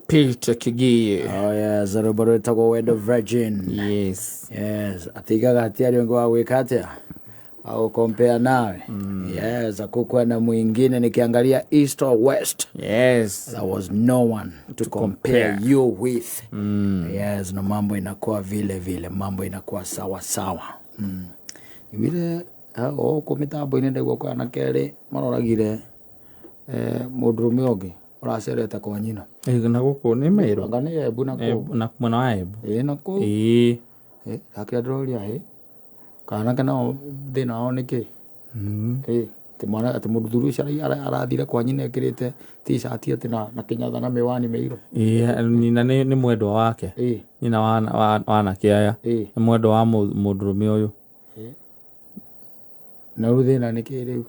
Peter Kigie. Oh yes, rwĩmbo rwĩtagwo Wendo Virgin. Yes. Yes, atigaga hatiarĩ ũngĩ wa gwĩka atĩa wa gũkompea nawe. Yes, hakukuwa na mwingine nikiangalia east or west. Yes. There was no one to compare compare. you with. Yes, na mambo inakuwa vile vile, mambo inakuwa sawa sawa. Iguire gũkũ mĩtambo-inĩ ndaigua kwĩ anake erĩ maroragire mũndũrũme ũngĩ ũracerete kwa nyina. Na gũkũ nĩ Meru. Anga nĩ Embu na kũu. Na mwena wa Embu. Ĩĩ na kũu. Ĩĩ. Ndakĩra ndĩroria ĩ kana nao thĩna wao nĩ kĩ? Ĩ atĩ mwana atĩ mũthuri ũcio arathire kwa nyina ekĩrĩte t-shirt atĩ na kĩnyatha na mĩwani mĩirũ. Ĩĩ nyina nĩ mwendwa wake. Ĩ. Nyina wa anake aya. Ĩ. Nĩ mwendwa wa mũndũrũme ũyũ. Na rĩu thĩna nĩ kĩ rĩu?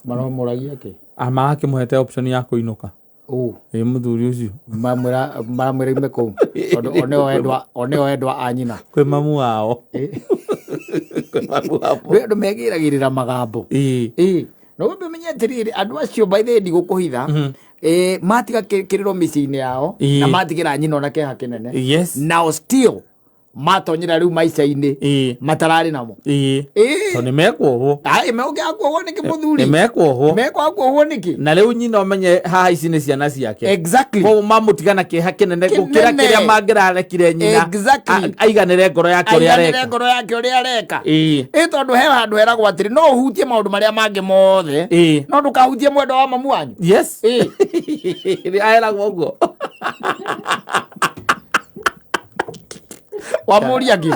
Maramũragia kĩ? Marakĩmũhete option ya kũinũka. Ũ. Ĩ mũthuri ũcio. Maramwĩra ime kũu tondũ o nĩo endwa o nĩo endwa a nyina. Kwĩ mamu wao. Kwĩ mamu wao. Rĩu andũ megĩragĩrĩra magambo. Ĩĩ. Ĩĩ. Na ũmbe ũmenye atĩrĩrĩ andũ acio by the way ndigũkũhitha matiga kĩrĩro mĩciĩ-inĩ yao na matigĩra nyina ona kĩeha kĩnene. Yes. Now still matonyera rĩu maica-inĩ matararĩ namo. Ĩĩ. Ĩĩ. Tondũ nĩ mekuohwo. Ai megũkĩaga kuohwo nĩkĩ mũthuri? Nĩ mekuohwo. Mekwaga kuohwo nĩkĩ? Na rĩu nyina ũmenye haha ici nĩ ciana ciake. Exactly. Koguo mamũtiga na kĩeha kĩnene gũkĩra Kĩnene. kĩrĩa mangĩrarekire nyina. Exactly. Aiganĩre ngoro yake ũrĩa Aiganĩre areka. ngoro yake ũrĩa areka. Ĩĩ. Ĩ tondũ he handũ heragwo atĩrĩ no ũhutie maũndũ marĩa mangĩ mothe Ĩĩ. no ndũkahutie mwendwa wa mamu wanyu. Yes. Ĩĩ. Nĩ aheragwo ũguo. Wamũria kĩ?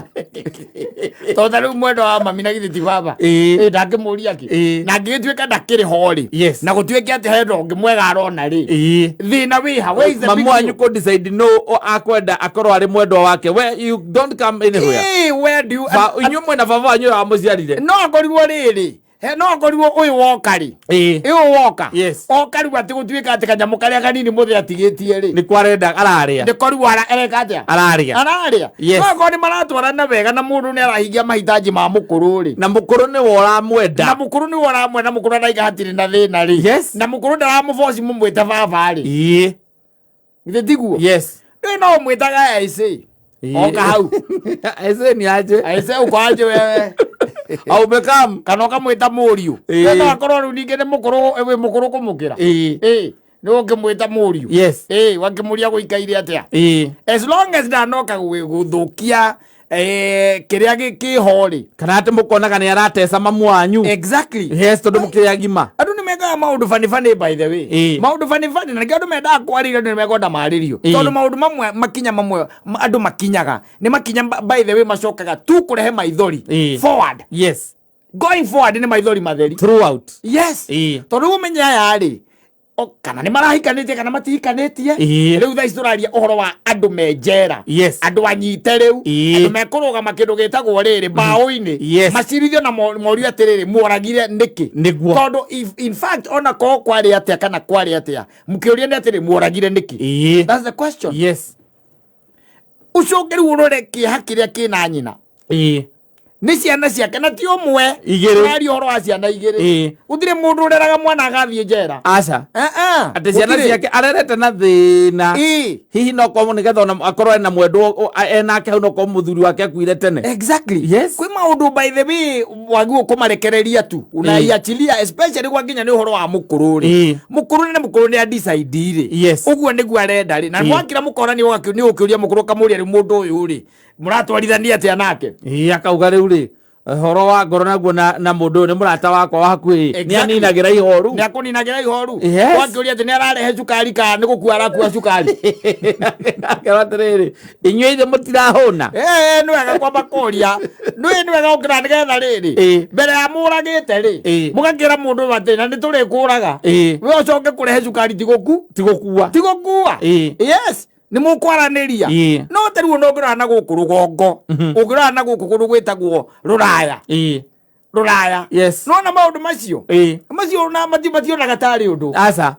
Tondũ ta rĩu mwendwa wa mami na githĩ ti baba. Ĩĩ. Ĩ ndangĩmũria kĩ? Ĩĩ. Na angĩgĩtuĩka ndakĩrĩ ho rĩ. Yes. Na gũtuĩke atĩ hena ũngĩ mwega arona rĩ. Ĩĩ. Thĩna wĩ ha? Where is the big Mamu wanyu deal? kũ decide no akwenda akorwo arĩ mwendwa wake. We you don't come anywhere. Ĩĩ, where do you Inyuĩ mwĩna baba wanyu ũrĩa wamũciarire. no akorirwo rĩrĩ he no akorirwo ũyũ woka rĩ. Ĩĩ. Ũyũ woka. Yes. Oka rĩu atĩ gũtuĩka atĩ kanyamũ karĩa kanini mũthĩ atigĩtie rĩ. Nĩ kwa arenda ararĩa. Nĩko rĩu areka atĩa? Ararĩa. Ararĩa. Yes. No akorwo nĩ maratwarana wega na mũndũ nĩ arahingia mahitaji ma mũkũrũ rĩ. Na mũkũrũ nĩwe ũramwenda. Na mũkũrũ nĩwe ũramwenda mũkũrũ araiga hatirĩ na thĩna rĩ. Yes. Na mũkũrũ ndaramũboci mũmwĩte baba rĩ. Ĩĩ. Githĩ tiguo? Yes. Rĩu no ũmwĩtaga aici. Oka hau. Aici ni aje. Aici uko aje wewe. Au become. Kana ũkamwĩta mũriũ. Ĩĩ. No akorwo rĩu ningĩ nĩ mũkũrũ wĩ mũkũrũ kũmũkĩra. Ĩĩ. Ĩĩ. Nĩ ũngĩmwĩta mũriũ. Yes. Ĩĩ, wakĩmũria gũikaire atĩa? Ĩĩ. As long as ndanoka gũthũkia kĩrĩa kĩho rĩ. Kana atĩ mũkonaga nĩ arateca mamu wanyu. Exactly. Yes, tondũ mũkĩrĩ agima. Andũ nĩ mekaga maũndũ funny funny by the way. Ĩĩ. Maũndũ funny funny na nĩkĩo andũ mendaga kwarĩrio andũ nĩ mekwenda marĩrio. Ĩĩ. Tondũ maũndũ mamwe makinya mamwe andũ makinyaga nĩ makinya by the way macokaga tu kũrehe maithori. Ĩĩ. Forward. Yes. Going forward nĩ maithori matheri. Throughout. Yes. Ĩĩ. Tondũ rĩu ũmenye aya rĩ kana nĩ marahikanĩtie kana matihikanĩtie. Ĩĩ. Rĩu thaa ici tũraria ũhoro wa andũ me njera. Yes. Andũ anyite rĩu. Ĩĩ. Andũ mekũrũgama kĩndũ gĩtagwo rĩrĩ mbaũ-inĩ. Yes. Macirithio na morio atĩrĩrĩ mworagire nĩkĩ? Nĩguo. Tondũ in fact ona korwo kwarĩ atĩa kana kwarĩ atĩa mũkĩũria nĩ atĩrĩ mworagire nĩkĩ? Ĩĩ. That's the question. Yes. Ũcoke rĩu ũrore kĩeha kĩrĩa kĩna nyina. Ĩĩ. Nĩ ciana ciake na ti ũmwe. Igĩrĩ. Tũraria ũhoro wa ciana igĩrĩ. Ĩĩ. Gũtirĩ mũndũ ũreraga mwana agathiĩ njera. Aca. Atĩ ciana Gũtirĩ. ciake arerete na thĩna. Ĩĩ. Hihi no korwo nĩgetha ona akorwo ena mwendwa enake hau no korwo mũthuri wake akuire tene. Exactly. Yes. Kwĩ maũndũ by the way wagĩrĩirwo kũmarekereria tu. Unaiachilia especially gwa nginya nĩ ũhoro wa mũkũrũ rĩ. Ĩĩ. Mũkũrũ nĩ mũkũrũ nĩ a decide rĩ. Yes. Ũguo nĩguo arenda rĩ. Na Ĩĩ. mwakira mũkona nĩ ũgakĩũria mũkũrũ ũkamũria rĩu mũndũ ũyũ rĩ. Mũratwarithania atĩa nake? Ĩĩ akauga rĩu rĩ ũhoro wa ngoro naguo na mũndũ ũyũ nĩ mũrata wakwa wa hakuhĩ. Nĩ Exactly. aninagĩra ihoru. Nĩ akũninagĩra ihoru. Yes. Wakĩũria atĩ nĩ ararehe cukari kana nĩ gũkua arakua cukari. Akerwo atĩrĩrĩ inyuĩ ithe mũtirahũna. Nĩ wega kwamba kũria. Nĩ wega gũkĩra nĩgetha rĩrĩ. Ĩĩ. Mbere ya mũragĩte rĩ. Ĩĩ. Mũgakĩra mũndũ ũyũ atĩ na nĩ tũrĩkũraga. Ĩĩ. We ũcoke kũrehe cukari ti gũku. Ti gũkua. Ti gũkua. Ĩĩ. Yes. Nĩ mũkwaranĩria. Ĩĩ. No ta rĩu ona ũngĩrora na gũkũ rũgongo. Ũngĩrora na gũkũ kũndũ gwĩtagwo rũraya. Ĩĩ. Rũraya. Yes. Nona maũndũ macio. Ĩĩ. Macio ona mationaga tarĩ ũndũ. Aca.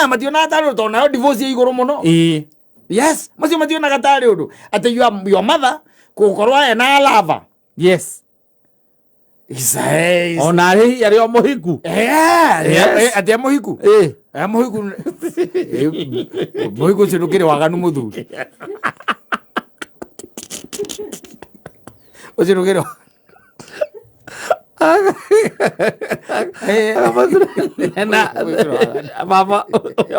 Mationaga tarĩ ũndũ tondũ nayo divorce ĩ igũrũ mũno. Ĩĩ. Yes, macio mationaga tarĩ ũndũ. Atĩ your mother gũkorwo ena lava. Yes. Is Ona arĩ hihi arĩ o mũhiku. Yeah, Yes. atĩ e mũhiku. Ĩĩ. Mũhiku mũhiku ũcio ndũkĩrĩ waganu mũthuri ũcio ndũkĩrĩ Na baba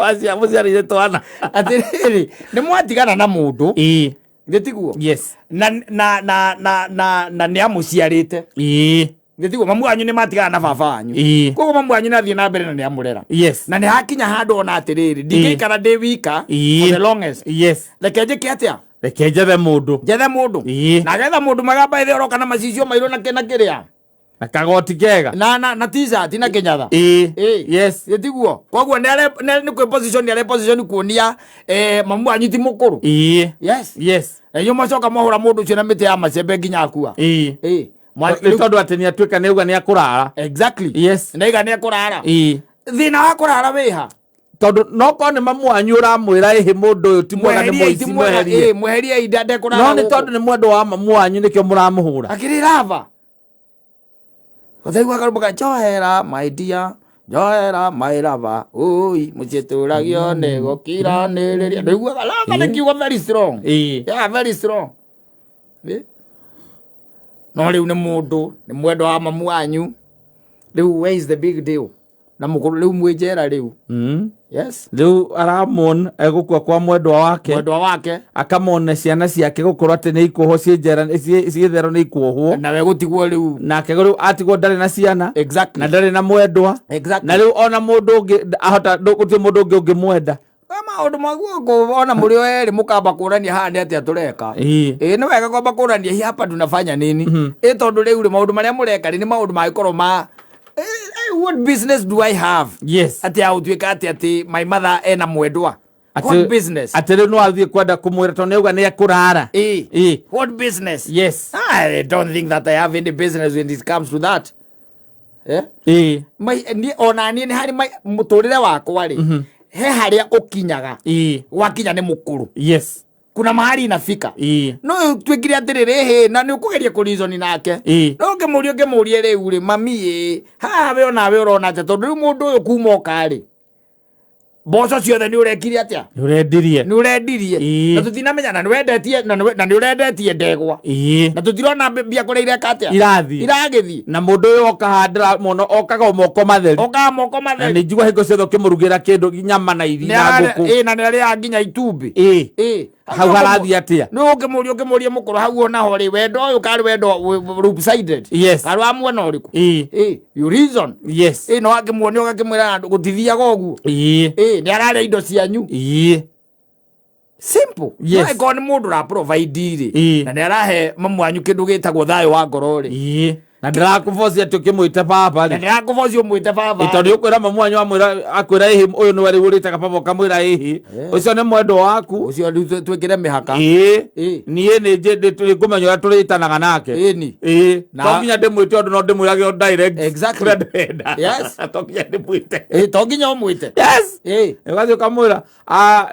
wacia mũciarĩire twana. Atĩrĩrĩ, nĩ mwatigana na mũndũ. Ĩĩ. Githĩ tiguo? Yes. Na na na na na na nĩ amũciarĩte. Ĩĩ. Githĩ tiguo mamu wanyu nĩ matigana na baba wanyu? Ĩĩ. Koguo mamu wanyu nĩ athiĩ na mbere na nĩ amũrera. Yes. Na nĩ hakinya handũ ona atĩrĩrĩ, ndingĩikara ndĩ wika Ĩĩ. for the longest. Yes. Reke njĩke atĩa? Reke njethe mũndũ. Njethe mũndũ. Ĩĩ. Na getha mũndũ mwega by the ũroka na macicio mairũ na kĩna kĩrĩa. Na kagoti kega. Na t-shirt na kĩnyatha. Ĩĩ. Ĩĩ. Yes. Githĩ tiguo? Koguo nĩ are nĩ kwĩ position nĩ are position kuonia mamu wanyu ti mũkũrũ. Ĩĩ. Yes. Yes. Na inyuĩ mwacoka mwahũra mũndũ ũcio na mĩtĩ ya macembe nginya akua. Ĩĩ. Ĩĩ. Nĩ tondũ atĩ nĩ atuĩka nĩ auga nĩ akũrara. Exactly. Yes. Ndaiga nĩ ekũrara. Ĩĩ. Thĩna wa kũrara wĩha? Tondũ no korwo nĩ mamu wanyu ũramwĩra ĩhĩ mũndũ ũyũ ti mwega nĩ Mweheriei, ti mũici mwega. mweherie. Ĩĩ, mweheriei ndekũrara No nĩ gũkũ. tondũ nĩ mwendwa wa mamu wanyu nĩkĩo mũramũhũra. Akĩrĩ rava. Ũthaigua karũmbo ka njohera my dear, njohera my lover, ui mũciĩ tũragio nĩ gũkiranĩrĩria. Ndũiguaga lava nĩ kiugo very strong. Ĩĩ. Yeah, very strong. Ĩ? No rĩu nĩ mũndũ, nĩ mwendwa wa mamu wanyu. Rĩu where is the big deal? Na mũkũrũ rĩu mwĩ njera rĩu. Yes. Rĩu aramon egũkua kwa mwendwa wake. Mwendwa wake. Akamona ciana ciake gũkorwo atĩ nĩ ikuohwo ciĩ njera ciĩ thero nĩ ikuohwo. Nawe gũtigwo rĩu. Nake rĩu atigwo ndarĩ na ciana. Exactly. Na ndarĩ na mwendwa. Exactly. Na rĩu ona mũndũ ũngĩ ahota gũtirĩ mũndũ ũngĩ ũngĩmwenda. Maũndũ maguo ona mũrĩ o erĩ mũkamba kũrania haha nĩ atĩa tũreka. Ĩĩ. Ĩĩ nĩ wega kwamba kũrania hihi hapa tunafanya nini. Ĩ tondũ rĩu rĩ maũndũ marĩa mũreka rĩ nĩ maũndũ mangĩkorwo ma what business do I have? Yes. Atĩ ya gũtuĩka atĩ atĩ my mother ena mwendwa. What business? Atĩ rĩu no athiĩ kwenda kũmwĩra tondũ nĩauga nĩ ekũrara. Ĩĩ. Ĩĩ. What business? Yes. I don't think that I have any business when it comes to that. Eh? Ĩĩ. Niĩ ona niĩ nĩ harĩ mũtũrĩre wakwa rĩ, he harĩa ũkinyaga. Ĩĩ. Wakinya nĩ mũkũrũ. Yes. Kuna mahali inafika. Ĩĩ. No twĩkire atĩrĩrĩ hĩ na nĩ ũkũgeria kũreason nake. Ĩĩ. No ũngĩmũria ũngĩmũrie rĩu rĩ mami ĩ haha we onawe ũrona atĩa tondũ rĩu mũndũ ũyũ kuma oka rĩ mboco ciothe nĩ ũrekire atĩa? Nĩ ũrendirie. Nĩ ũrendirie. Ĩĩ. Na tũtinamenya na nĩ wendetie na nĩ ũrendetie ndegwa. Ĩĩ. Na tũtirona mbia kũrĩa ireka atĩa? Irathiĩ. Iragĩthiĩ. Na mũndũ ũyũ oka haha ndĩramwona okaga o moko matheri. Okaga moko matheri. Na nĩ njigua hingo ciothe ũkĩmũrugĩra kĩndũ nyama na iria na ngũkũ. Ĩĩ na nĩ arĩaga nginya itumbĩ. Ĩĩ. Ĩĩ. Hau harathiĩ atĩa? Nĩ ũngĩmũria ũngĩmũria mũkũrũ hau onaho rĩ wendo ũyũ karĩ wendo lopsided. Yes. Karĩ wa mwena ũrĩkũ? Ĩĩ. Ĩĩ. You reason. Yes. Ĩĩ no akĩmuonia ũgakĩmwĩra gũtithiaga ũguo. Ĩĩ. Ĩĩ nĩ ararĩa indo cianyu. Ĩĩ. Simple. Yes. No ĩkorwo nĩ mũndũ ũra provide rĩ. Ĩĩ. Na nĩ arahe mamu wanyu kĩndũ gĩtagwo thayũ wa ngoro rĩ. Ĩĩ. Na ndĩrakũbocia atĩ ũkĩmwĩte baba Na rĩ. ndĩrakũbocia ũmwĩte baba. Ĩ, tondũ ũkwĩra mamu wanyu amwĩra akwĩra ĩhĩ ũyũ nĩwe rĩu ũrĩtaga baba ũkamwĩra ĩhĩ ũcio nĩ mwendwa waku. Ũcio rĩu twĩkĩre mĩhaka. Ĩĩ. Ĩĩ. Niĩ nĩ ngũmenya ũrĩa tũrĩtanaga nake. Ĩni. Ĩĩ. Na- To nginya ndĩmwĩte ũndũ no ndĩmwĩrage o direct. Exactly. Kũrĩa ndĩrenda. Yes. To nginya ndĩmwĩte. Ĩĩ to nginya ũmwĩte. Yes. Ĩĩ. Ũgathiĩ ũkamwĩra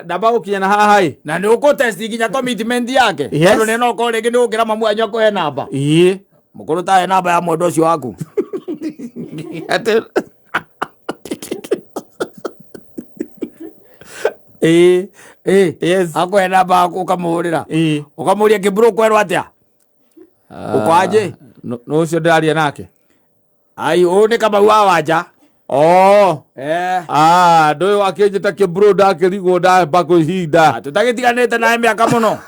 ndamba gũkinya na haha ĩ. Na nĩ ũkũtest nginya commitment yake. Yes. Tondũ nĩ no ũkorwo rĩngĩ nĩ ũgũkĩra mamu wanyu akũhe namba. Ĩĩ. Mũkũrũ tahe namba ya mwendwa ũcio waku. Atĩ Ĩĩ. Ĩĩ. Yes. Akũhe namba ũkamũhũrĩra. Ĩĩ. Ũkamũria kĩmbũrũ ũkwerwo atĩa? Ũkwanjĩ? Nũ ũcio ndĩraria nake? Ai, ũyũ nĩ Kamau wa Wanja. Oh. Eh. Ah, ndũyũ akĩnjĩta kĩmbũrũ ndakĩrigwo ndamba kwĩhinda. Tũtagĩtiganĩte nawe mĩaka mũno.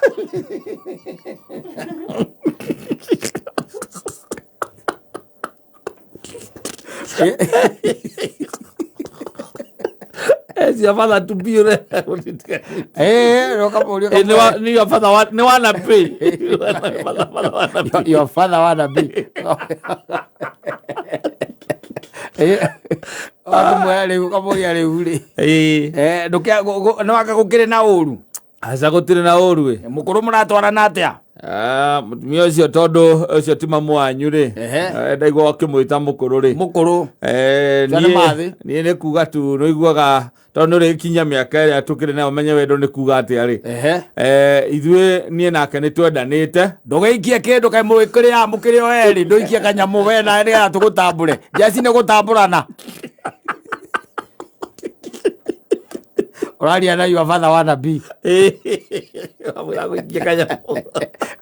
Is your father to be Eh, ũkamũria Eh, ni your father ni wana pay. Father wana pay. Your father wanna be. Eh, ũkamwĩra rĩu ũkamũria rĩu rĩ. Ĩĩ. Eh, nĩ waka gũkĩrĩ na ũru. Aca gũtirĩ na ũru ĩ. Mũkũrũ mũratwarana atĩa? Ah, mũtumia ũcio tondũ ũcio ti mamu wanyu rĩ. Ehe. Ndaigua ũkĩmwĩta mũkũrũ rĩ. Mũkũrũ. Eh, Ũcio nĩ mathĩ. niĩ nĩ kuga tu nĩ ũiguaga tondũ nĩ ũrĩkinya mĩaka ĩrĩa tũkĩrĩ nayo menye wendo nĩ kuga atĩa rĩ. Ehe. Ithuĩ niĩ nake nĩ twendanĩte. Ndũgĩikie kĩndũ kaĩ mũkĩrĩ mũkĩrĩ o erĩ ndũikie kanyamũ we nawe nĩgetha tũgũtambũre. Njeci nĩ gũtambũrana. Ũraria na your father wannabe. Wamwĩra gũikie kanyamũ.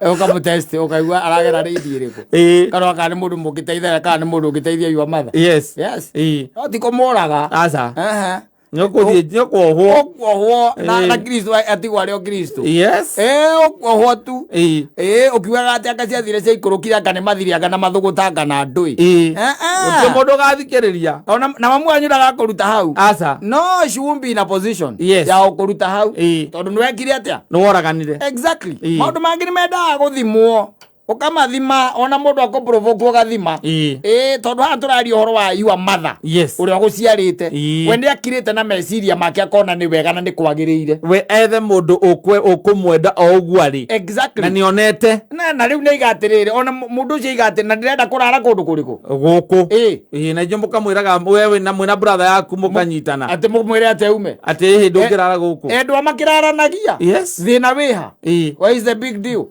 Ũkamũtest ũkaigua aragera rĩindi ĩrĩkũ. Kana kana nĩ mũndũ mũngĩteithania kana nĩ mũndũ ũngĩteithia your mother. Yes. Yes. Ĩĩ. No ti kũmũraga. Aca. Aha. Nĩũkũthiĩ nĩũkuohwo. Ũkuohwo na Ĩĩ. na Kristo atigwo arĩ o Kristo. Yes. Ĩĩ ũkuohwo tu. Ĩĩ. Ĩĩ ũkiugaga atĩ anga ciathire ciaikũrũkire anga nĩ mathire anga na mathũgũta na ndũĩ. Ĩĩ. Ah, Gũtirĩ mũndũ ũgathikĩrĩria. Ona na mamu wanyu ndagakũruta hau. Aca. No she won't be in a position Yes. ya gũkũruta hau. Ĩĩ. Tondũ nĩwekire atĩa? Nĩworaganire. Exactly. Ĩĩ. Maũndũ mangĩ nĩ mendaga gũthimwo. Ũkamathima ona mũndũ akũprovoke ũgathima. Ĩĩ. Ĩĩ tondũ haha tũraria ũhoro wa your mother. Yes. Ũrĩa ũgũciarĩte. Ĩĩ. We nĩ akirĩte na meciria make akona nĩ wega na nĩ kwagĩrĩire. We ethe mũndũ ũkũmwenda o ũguo arĩ. Exactly. Na nĩonete Na rĩu nĩ aiga atĩrĩrĩ ona mũndũ ũcio aiga atĩ na ndĩrenda kũrara kũndũ kũrĩkũ. Gũkũ. Ĩĩ. Ĩĩ na inyuĩ mũkamwĩraga we wĩna mwĩna brother yaku mũkanyitana. Atĩ mũmwĩre atĩ aume. Atĩ ĩhĩ ndũngĩrara gũkũ. Endwa makĩraranagia. Yes. Thĩna wĩha. Ĩĩ. What is the big deal?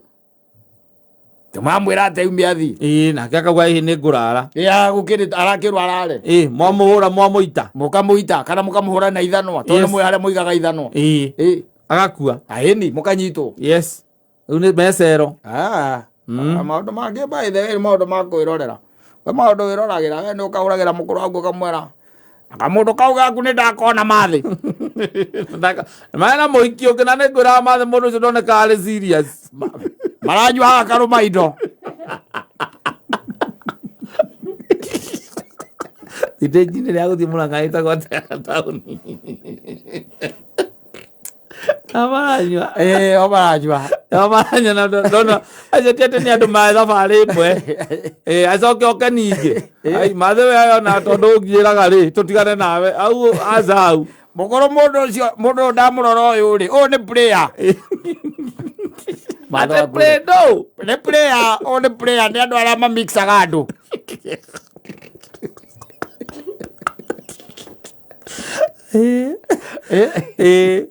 Tũmamwĩra atĩ aume athiĩ. Ĩĩ nake akauga ĩhĩ nĩ ngũrara. Ya gũkĩrĩ arakĩrwo arare. Ĩĩ mwamũhũra mwamũita. Mũkamũita kana mũkamũhũra na ithanwa tondũ Yes. nĩ mũĩ harĩa mũigaga ithanwa. Ĩĩ. Ĩĩ. Agakua. Aĩni mũkanyitwo. Yes. Rĩu nĩ mecero. Ah. Maũndũ mangĩ by the way nĩ maũndũ ma kwĩrorera. We maũndũ wĩroragĩra we nĩ ũkahũragĩra mũkũrũ waku ũkamwĩra kamũndũ kau gaku nĩ ndakona mathĩ. Mena mũhiki ũngĩ na nĩ ngwĩraga mathe mũndũ ũcio ndoneka arĩ serious. Maranyua haha karũma indo. Thitĩnji-inĩ rĩa gũthiĩ Mũrang'a ĩtagwo atĩa taũni? Amaranyua. Ĩĩ o maranyua. Amaranyua na ndona acio ti atĩ nĩ andũ marĩ thabarĩ ĩmwe. Ĩĩ acoke oke ningĩ. Ai mathe we ona tondũ ũngiĩraga rĩ tũtigane nawe au aca hau. Mũkũrũ mũndũ ũcio mũndũ ũyũ ndamũrora ũyũ rĩ ũyũ nĩ player. Mathe Atĩ waku rĩ. play no. Nĩ player ũyũ nĩ player nĩ andũ arĩa mamixaga andũ. Ĩĩ.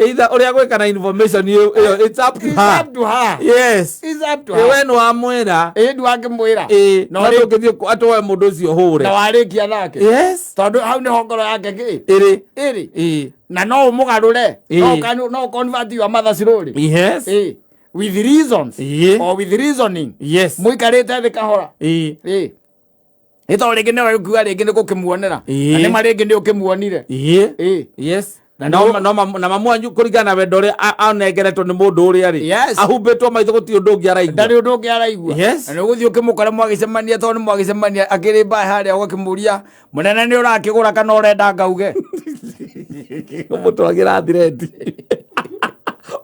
Either ũrĩa gwĩka na information ĩyo ĩyo, it's up to It's her. up to her. Yes. It's up to Ĩ her. we nĩ wamwĩra. Ĩĩ ndwakĩmwĩra. Ĩĩ. Na Na rĩ- ndũngĩthiĩ atĩ we mũndũ ũcio hũre. Na warĩkia nake. Yes. Tondũ hau nĩho ngoro yake kĩ? Ĩrĩ. Ĩrĩ. Ĩĩ. Na no ũmũgarũre. Ĩĩ. No no convert your mother slowly. Yes. Ĩĩ. With reasons. Ĩĩ. Or with reasoning. Yes. Mũikarĩte thĩ kahora. Ĩĩ. Ĩĩ. Nĩ tondũ rĩngĩ nĩwe ũkiuga rĩngĩ nĩ gũkĩmuonera. Ĩĩ. Na nĩma rĩngĩ nĩ ũkĩmuonire. Ĩĩ. Ĩĩ. Yes. Na No nĩ- no na mamu wanyu kũringana na wendo ũrĩa anengeretwo nĩ mũndũ ũrĩa rĩ. Yes. Ahumbĩtwo maitho gũtirĩ ũndũ ũngĩ araigua. Ndarĩ ũndũ ũngĩ araigua. Yes. Na nĩ ũgũthiĩ ũkĩmũkora mwagĩcemania tondũ nĩ mwagĩcemania akĩrĩ mbaa harĩa ũgakĩmũria mũnene nĩ ũrakĩgũra kana ũrenda ngauge. Ũmũtwagĩra thireti.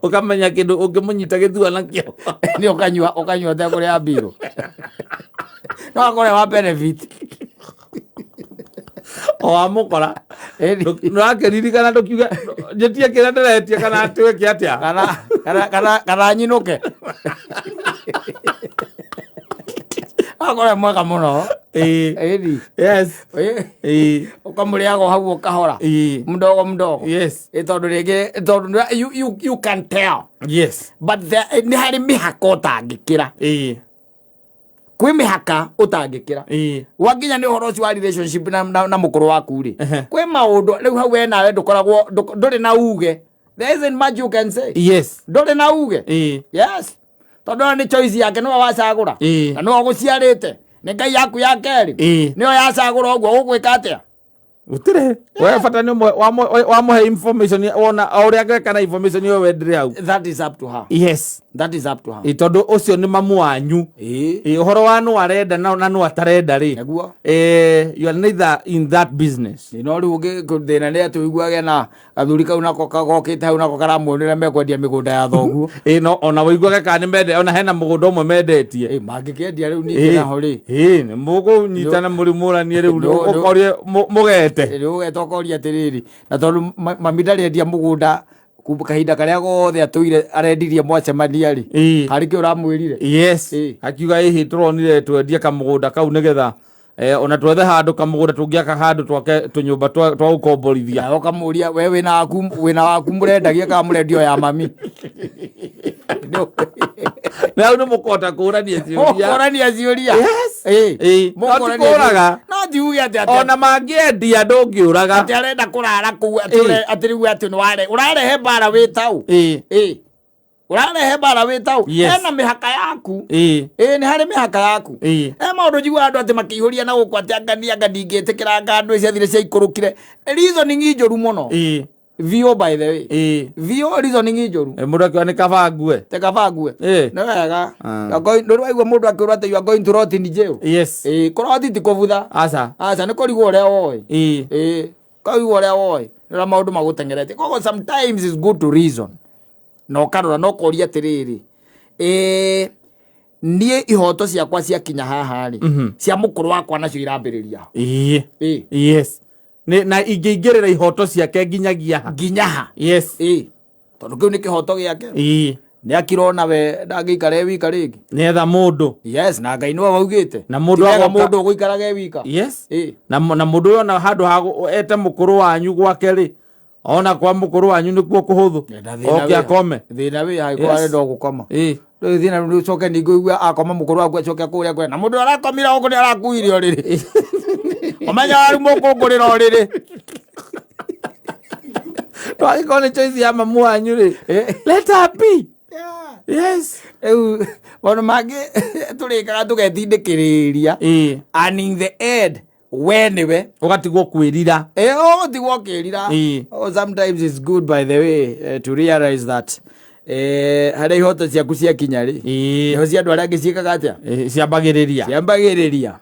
Ũkamenya kĩndũ ũngĩmũnyita gĩthua nakĩo. Nĩ ũkanyua ũkanyua ũtekũrĩa mbirũ. No akore wa benefit. O wamũkora. Ĩni. Nĩũrakĩririkana ndũkiuge njĩtie kĩrĩa ndĩretia kana twĩke atĩa. Kana kana kana kana nyinũke. Akore mwega mũno. Ĩĩ. Ĩni. Yes. Ĩĩ. Ĩĩ. Ũkamũrĩaga o hau o kahora. Ĩĩ. Mdogo mdogo. Yes. Ĩ tondũ rĩngĩ tondũ you can tell. Yes. But there, nĩ harĩ mĩhaka ũtangĩkĩra. Ĩĩ. Kwĩ mĩhaka ũtangĩkĩra. Ĩĩ. Wakinya nĩ ũhoro ũcio wa relationship na mũkũrũ waku rĩ. Ehe. Kwĩ maũndũ rĩu hau we nawe ndũkoragwo ndũrĩ na uge. There isn't much you can say. Yes. Ndũrĩ na uge. Ĩĩ. Yes. Tondũ ĩyo nĩ choice yake nĩwe wacagũra. Ĩĩ. Na nĩwe ũgũciarĩte. Nĩ Ngai yaku ya kerĩ. Ĩĩ. Nĩyo yacagũra ũguo ũgwĩka atĩa? Gũtirĩ. We bata nĩ ũmwe wamũhe information wona o ũrĩa angĩka na information ĩyo wendire hau. That is up to her. Yes. That is up to her. Ĩ tondũ ũcio nĩ mamu wanyu. Ĩĩ. Ĩ ũhoro wa nũ arenda na nũ atarenda rĩ. Nĩguo. You are neither in that business. No rĩu thĩna nĩ atĩ ũiguage na gathuri kau nako gokĩte hau nako karamuonera mekwendia mĩgũnda ya thoguo. Ĩ no ona wĩiguage kana nĩ mende ona hena mũgũnda ũmwe mendetie. Ĩ mangĩkĩendia rĩu ningĩ naho rĩ. Ĩ nĩ mũkũnyitana mũrimũranie rĩu ũkorie mũgete. Rĩu ũgeta ũkoria atĩrĩrĩ na tondũ mami ndarĩendia mũgũnda kuma kahinda karĩa gothe atũire arendirie mwacemania rĩ. Ĩ. Harĩ kĩ ũramwĩrire? Yes. Ĩ. Akiuga ĩhĩ tũronire twendie kamũgũnda kau nĩgetha ona twethe handũ kamũgũnda tũngĩaka handũ twake tũnyũmba twa gũkomborithia. Nawe ũkamũria we wĩna waku wĩna waku mũrendagia kana mũrendio ya mami. Na hau nĩ mũkũhota kũũrania ciũria. Mũkũrania ciũria. Yes. Ĩĩ. Ĩĩ. No ti Mũkũrania kũũraga. ciũria. No ti uge atĩ atĩ Ona mangĩendia ndũngĩũraga. atĩ arenda kũrara kũu atĩ Ĩĩ. atĩ rĩu atĩ nĩware ũrarehe mbara wĩ tau. Ĩĩ. Ĩĩ. Ũrarehe mbara wĩ tau. Yes. Hena mĩhaka yaku. Ĩĩ. Ĩĩ nĩ harĩ mĩhaka yaku. Ĩĩ. He maũndũ njiguaga andũ atĩ makĩihũria na gũkũ atĩ angani anga ndingĩtĩkĩra anga andũ ciathire ciaikũrũkire. Reasoning njũru mũno. Ĩĩ. Vio by the way. Ĩĩ. Vio reasoning njũru. Mũndũ akiuga nĩ kaba ngue. Te kaba ngue. Ĩĩ. Nĩ wega. Ah. You are going- Ndũrĩ waigua mũndũ akĩũrwo atĩ you are going to rot in jail. Yes. Ĩĩ, kũroti ti kũbutha. Aca. Aca nĩ kũrigwo ũrĩa woĩ. Ĩĩ. Ĩĩ, kũrigwo ũrĩa woĩ. Nĩ ũrĩa maũndũ magũteng'eretie. Koguo sometimes it's good to reason. Na ũkarora na ũkoria atĩrĩrĩ, ĩĩ, niĩ ihoto ciakwa ciakinya haha rĩ, cia mũkũrũ wakwa nacio irambĩrĩria ha? Ĩĩ. Ĩĩ. Yes. Nĩ na ingĩingĩrĩra ihoto ciake nginyagia ha. Nginya ha? Yes. Ĩĩ. Tondũ kĩu nĩ kĩhoto gĩake. Ĩĩ. Nĩ akirona we ndangĩikara e wika rĩngĩ. Nĩetha mũndũ. Yes, na Ngai nĩwe waugĩte. Na mũndũ Ti wega agoka- mũndũ ũgũikaraga e wika. Yes. Ĩĩ. Na mũndũ ũyũ ona handũ ha ete mũkũrũ wanyu gwake rĩ, ona kwa mũkũrũ wanyu nĩkuo kũhũthũ. Na thĩna Oke wĩ- akome. Thĩna wĩ angĩkorwo Yes. arenda o gũkoma. Ĩĩ. Rĩu thĩna rĩu ũcoke ningĩ ũigue akoma mũkũrũ waku acoke kũrĩa kwe. Na mũndũ arakomire gũkũ nĩ arakuire ũrĩrĩ. Ũmenya waru mũkũngũrĩra ũrĩrĩ. No angĩkorwo nĩ choice ya mamu wanyu rĩ, let her be. Yes. Rĩu maũndũ mangĩ tũrĩkaga tũgetindĩkĩrĩria. Ĩĩ. And in the end we nĩwe Ũgatigwo kwĩrira. Eh, ũgũtigwo ũkĩrira. Ĩĩ. Oh, sometimes it's good by the way to realize that harĩa ihoto ciaku ciakinya rĩ Ĩĩ. iho cia andũ arĩa angĩ ciĩkaga atĩa Ĩĩ, ciambagĩrĩria. ciambagĩrĩria.